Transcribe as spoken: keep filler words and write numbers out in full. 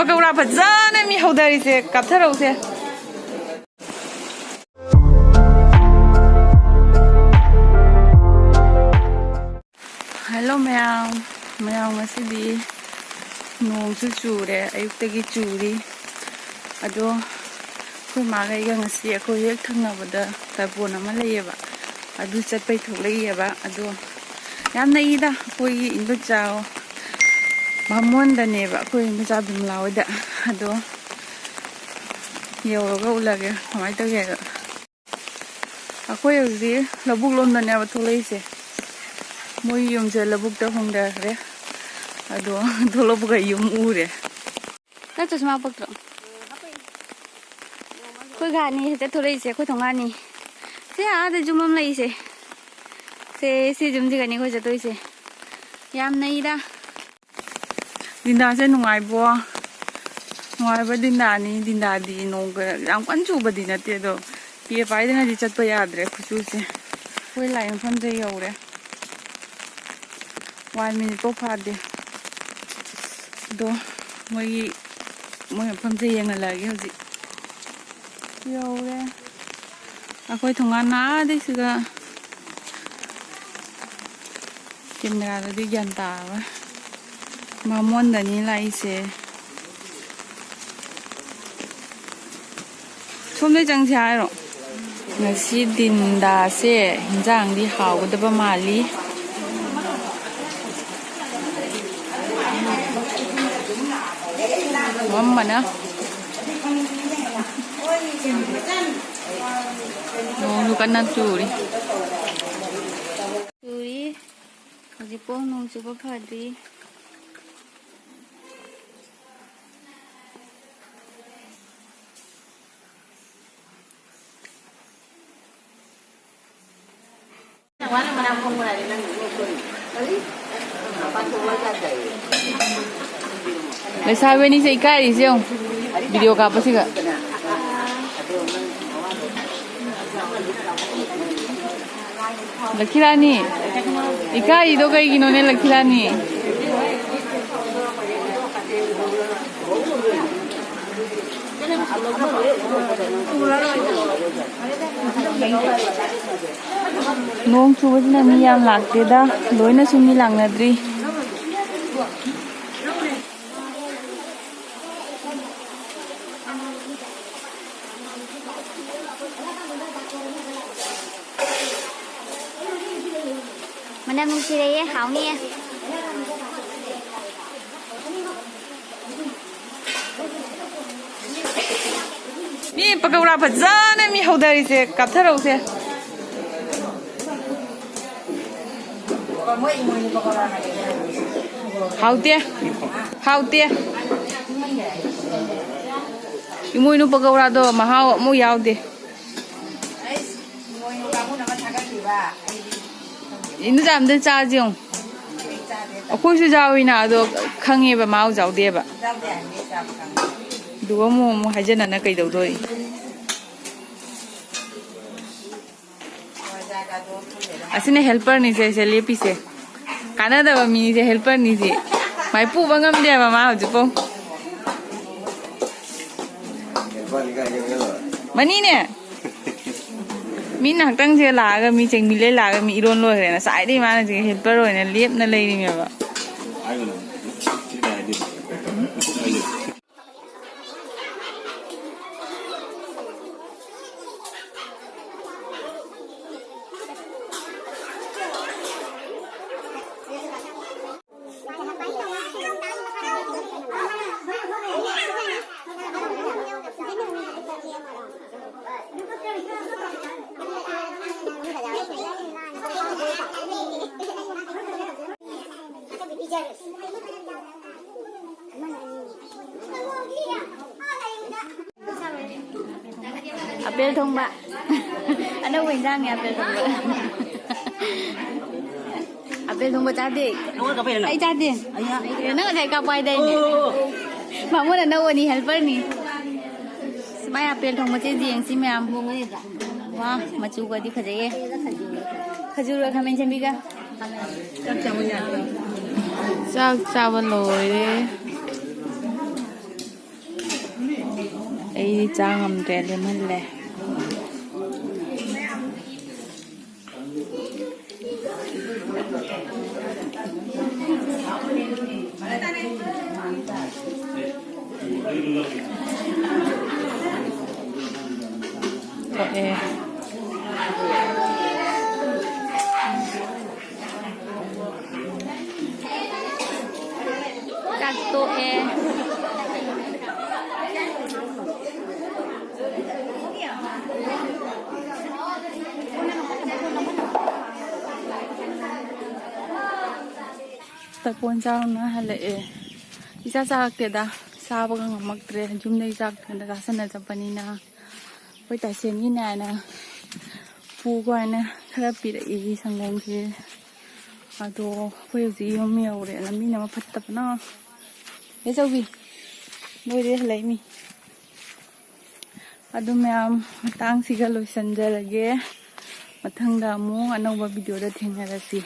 ꯄꯀꯧꯔꯥ ꯐꯖꯅ ꯃꯤ ꯍꯧꯗꯔꯤꯁꯦ, ꯀꯥꯞꯊꯔꯛꯎꯁꯦ꯫ ꯍꯦꯜꯂꯣ ꯃꯌꯥꯝ, ꯃꯌꯥꯝ ꯉꯁꯤꯗꯤ ꯅꯣꯡꯁꯨ ꯆꯨꯔꯦ, ꯑꯌꯨꯛꯇꯒꯤ ꯆꯨꯔꯤ꯫ ꯑꯗꯣ ꯑꯩꯈꯣꯏ ꯃꯥꯒ ꯑꯩꯒ ꯉꯁꯤ ꯑꯩꯈꯣꯏ ꯍꯦꯛ ꯊꯪꯅꯕꯗ ꯇꯔꯄꯣꯟ ꯑꯃ ꯂꯩꯌꯦꯕ, ꯑꯗꯨ ꯆꯠꯄꯩ ꯊꯣꯛꯂꯛꯏꯑꯕ꯫ ꯑꯗꯣ ꯌꯥꯝ ꯅꯛꯏꯗ, ꯑꯩꯈꯣꯏꯒꯤ ꯏꯟꯗꯣꯆꯥ ꯕꯥꯃꯣꯟꯗꯅꯦꯕ, ꯑꯩꯈꯣꯏ ꯏꯟꯗꯣꯆꯥ ꯕꯤꯃꯂꯥ ꯍꯣꯏꯗ꯫ ꯑꯗꯣ ꯌꯧꯔꯒ ꯎꯠꯂꯒꯦ ꯀꯃꯥꯏꯅ ꯇꯧꯒꯦ ꯍꯥꯏꯗꯣ꯫ ꯑꯩꯈꯣꯏ ꯍꯧꯖꯤꯛ ꯂꯧꯕꯨꯛ ꯂꯣꯝꯗꯅꯦꯕ ꯊꯣꯛꯂꯛꯏꯁꯦ꯫ ꯃꯣꯏ ꯌꯨꯝꯁꯦ ꯂꯧꯕꯨꯛꯇ ꯍꯣꯡꯊꯈ꯭ꯔꯦ꯫ ꯑꯗꯣ ꯊꯣꯛꯂꯛꯄꯒ ꯌꯨꯝ ꯎꯔꯦ꯫ ꯅꯪ ꯆꯁꯃꯥ ꯄꯛꯇ꯭ꯔꯣ? ꯑꯩꯈꯣꯏ ꯘꯥꯅꯤ ꯍꯦꯛꯇ ꯊꯣꯛꯂꯛꯏꯁꯦ, ꯑꯩꯈꯣꯏ ꯊꯣꯡꯒꯥꯟꯅꯤ꯫ ꯁꯦ ꯑꯥꯗ ꯌꯨꯝ ꯑꯃ ꯂꯩꯁꯦ꯫ ꯁꯦ ꯁꯤ ꯌꯨꯝꯁꯤꯒꯅꯤ ꯑꯩꯈꯣꯏ ꯆꯠꯇꯣꯏꯁꯦ꯫ ꯌꯥꯝ ꯅꯩꯗ꯫ ꯗꯤꯟꯗꯥꯁꯦ ꯅꯨꯡꯉꯥꯏꯕꯣ? ꯅꯨꯡꯉꯥꯏꯕ ꯗꯤꯟꯗꯥꯅꯤ꯫ ꯗꯤꯟꯗꯥꯗꯤ ꯅꯣꯡꯒ ꯌꯥꯝ ꯀꯟꯅ ꯆꯨꯕꯗꯤ ꯅꯠꯇꯦ, ꯑꯗꯣ ꯄꯦ ꯄꯥꯏꯗꯅꯗꯤ ꯆꯠꯄ ꯌꯥꯗ꯭ꯔꯦ ꯈꯨꯆꯨꯁꯦ꯫ ꯑꯩꯈꯣꯏ ꯂꯥꯏ ꯃꯐꯝꯁꯦ ꯌꯧꯔꯦ꯫ ꯋꯥꯟ ꯃꯤꯅꯤꯠ ꯐꯥꯎ ꯐꯥꯗꯦ꯫ ꯑꯗꯣ ꯃꯣꯏꯒꯤ, ꯃꯣꯏ ꯃꯐꯝꯁꯦ ꯌꯦꯡꯍꯜꯂꯛꯑꯒꯦ ꯍꯧꯖꯤꯛ꯫ ꯌꯧꯔꯦ꯫ ꯑꯩꯈꯣꯏ ꯊꯣꯡꯒꯥꯟ ꯑꯥꯗꯩꯁꯤꯗ ꯀꯦꯃꯦꯔꯥꯗꯗꯤ ꯒ꯭ꯌꯥꯟ ꯇꯥꯔꯔꯣꯏ꯫ ꯕꯥꯃꯣꯟꯗꯅꯤ ꯂꯥꯛꯏꯁꯦ꯫ ꯁꯣꯝꯗꯩ ꯆꯪꯁꯦ ꯍꯥꯏꯔꯣ? ꯉꯁꯤ ꯗꯤꯟꯗꯥꯁꯦ ꯍꯤꯟꯖꯥꯡꯗꯤ ꯍꯥꯎꯒꯗꯕ ꯃꯥꯜꯂꯤ꯫ ꯃꯝꯕꯅ꯫ ꯅꯣꯡꯁꯨ ꯀꯟꯅ ꯆꯨꯔꯤ꯫ ꯆꯨꯔꯤ꯫ ꯍꯧꯖꯤꯛꯐꯥꯎ ꯅꯣꯡ ꯆꯨꯕ ꯐꯗ꯭ꯔꯤ꯫ ꯂꯩꯁꯥꯕꯤ ꯑꯅꯤꯁꯦ ꯏꯀꯥꯏꯔꯤꯁꯦ ꯌꯦꯡꯉꯨ, ꯚꯤꯗꯤꯑꯣ ꯀꯥꯞꯄꯁꯤꯒ꯫ ꯂꯛꯈꯤꯔꯥꯅꯤ, ꯏꯀꯥꯏꯔꯤꯗꯣ ꯀꯩꯒꯤꯅꯣꯅꯦ ꯂꯛꯈꯤꯔꯥꯅꯤ? ꯅꯣꯡ ꯆꯨꯕꯁꯤꯅ ꯃꯤ ꯌꯥꯝ ꯂꯥꯛꯇꯦꯗ, ꯂꯣꯏꯅꯁꯨ ꯃꯤ ꯂꯥꯛꯅꯗ꯭ꯔꯤ꯫ ꯃꯅꯝ ꯅꯨꯡꯁꯤꯔꯛꯑꯦ, ꯍꯥꯎꯅꯤꯌꯦ꯫ ꯃꯤ ꯄꯀꯧꯔꯥ ꯐꯖꯅ ꯃꯤ ꯍꯧꯗꯔꯤꯁꯦ, ꯀꯥꯞꯊꯔꯛꯎꯁꯦ꯫ ꯍꯥꯎꯇꯦ, ꯍꯥꯎꯇꯦ꯫ ꯏꯃꯣꯏꯅꯨ ꯄꯀꯧꯔꯥꯗꯣ ꯃꯍꯥꯎ ꯑꯃꯨꯛ ꯌꯥꯎꯗꯦ꯫ ꯏꯟꯗꯣꯆꯥ, ꯑꯝꯇ ꯆꯥꯁꯤ ꯌꯦꯡꯉꯨ꯫ ꯑꯩꯈꯣꯏꯁꯨ ꯌꯥꯎꯏꯅ, ꯑꯗꯣ ꯈꯪꯉꯦꯕ ꯃꯍꯥꯎ ꯌꯥꯎꯗꯦꯕ꯫ ꯑꯗꯨꯒ ꯑꯃꯨꯛ ꯑꯃꯨꯛ ꯍꯥꯏꯖꯟꯅꯅ ꯀꯩꯗꯧꯗꯣꯔꯤ? ꯑꯁꯤꯅ helperꯅꯤꯁꯦ, ꯁꯦ ꯂꯦꯞꯄꯤꯁꯦ꯫ ꯀꯥꯟꯅꯗꯕ ꯃꯤꯁꯦ helperꯅꯤꯁꯦ꯫ ꯃꯥꯏ ꯄꯨꯕ ꯉꯝꯗꯦꯕ ꯃꯥ ꯍꯧꯖꯤꯛꯐꯥꯎ꯫ ꯃꯅꯤꯅꯦ꯫ ꯃꯤ ꯉꯥꯏꯍꯥꯛꯇꯪꯁꯦ ꯂꯥꯛꯑꯒ, ꯃꯤ ꯆꯦꯡꯃꯤꯂꯦ ꯂꯥꯛꯑꯒ ꯃꯤ ꯏꯔꯣꯟ ꯂꯣꯏꯈ꯭ꯔꯦ꯫ ꯉꯁꯥꯏꯗꯩ ꯃꯥꯅ ꯁꯤꯒ helper ꯑꯣꯏꯅ ꯂꯦꯞꯅ ꯂꯩꯔꯤꯅꯦꯕ꯫ ꯑꯄꯦꯜ ꯊꯣꯡꯕ꯫ ꯑꯅꯧꯕ ꯏꯟꯖꯥꯡꯅꯦ ꯑꯄꯦꯜ ꯊꯣꯡꯕ꯫ ꯑꯄꯦꯜ ꯊꯣꯡꯕ ꯆꯥꯗꯦ꯫ ꯑꯩꯉꯣꯟꯗ ꯀꯥꯞꯄꯛꯏꯔꯣ ꯅꯪ? ꯑꯩ ꯆꯥꯗꯦ꯫ ꯑꯩꯌꯥ꯫ ꯅꯪ ꯉꯁꯥꯏ ꯀꯥꯞꯄ ꯍꯥꯏꯗꯥꯏꯅꯦ? ꯑꯣ, ꯑꯣ, ꯑꯣ꯫ ꯕꯥꯃꯣꯟ ꯑꯅꯧꯕꯅꯤ, helperꯅꯤ꯫ ꯃꯥꯏ ꯑꯄꯦꯜ ꯊꯣꯡꯕꯁꯦ ꯌꯦꯡꯁꯤ ꯃꯌꯥꯝ꯫ ꯋꯥ, ꯃꯆꯨꯒꯗꯤ ꯐꯖꯩꯌꯦ꯫ ꯈꯖꯨꯔꯒ ꯈꯥꯃꯦꯟ ꯁꯦꯝꯕꯤꯒ꯫ ꯆꯥꯛ ꯆꯥꯕ ꯂꯣꯏꯔꯦ꯫ ꯑꯩꯗꯤ ꯆꯥ ꯉꯝꯗ꯭ꯔꯦ, ꯂꯦꯝꯍꯜꯂꯦ꯫ ꯊꯣꯛꯑꯦ꯫ ꯆꯥꯛ ꯇꯣꯛꯑꯦ꯫ ꯇꯄꯣꯟ ꯆꯥꯔꯨꯅ ꯍꯜꯂꯛꯑꯦ꯫ ꯏꯆꯥ ꯆꯥꯔꯛꯇꯦꯗ, ꯆꯥꯕꯒ ꯉꯝꯃꯛꯇ꯭ꯔꯦ꯫ ꯌꯨꯝꯗꯩ ꯆꯥꯛ ꯊꯣꯡꯉ ꯆꯥꯁꯟꯅ ꯆꯠꯄꯅꯤꯅ꯫ ꯑꯩꯈꯣꯏ ꯇꯥꯏꯁꯦꯟꯒꯤꯅꯦꯅ ꯄꯨꯒꯣ ꯍꯥꯏꯅ ꯈꯔ ꯄꯤꯔꯛꯏ ꯁꯪꯒꯣꯝꯁꯦ꯫ ꯑꯗꯣ ꯑꯩꯈꯣꯏ ꯍꯧꯖꯤꯛ ꯌꯨꯝ ꯌꯧꯔꯦ꯫ ꯂꯝꯕꯤꯅ ꯑꯃ ꯐꯠꯇꯕꯅ꯫ ꯅꯦ ꯆꯧꯕꯤ, ꯅꯣꯏꯗꯩ ꯍꯜꯂꯛꯏꯃꯤ꯫ ꯑꯗꯨ ꯃꯌꯥꯝ ꯃꯇꯥꯡꯁꯤꯒ ꯂꯣꯏꯁꯤꯟꯖꯔꯒꯦ꯫ ꯃꯊꯪꯗ ꯑꯃꯨꯛ ꯑꯅꯧꯕ ꯚꯤꯗꯤꯑꯣꯗ ꯊꯦꯡꯅꯔꯁꯤ꯫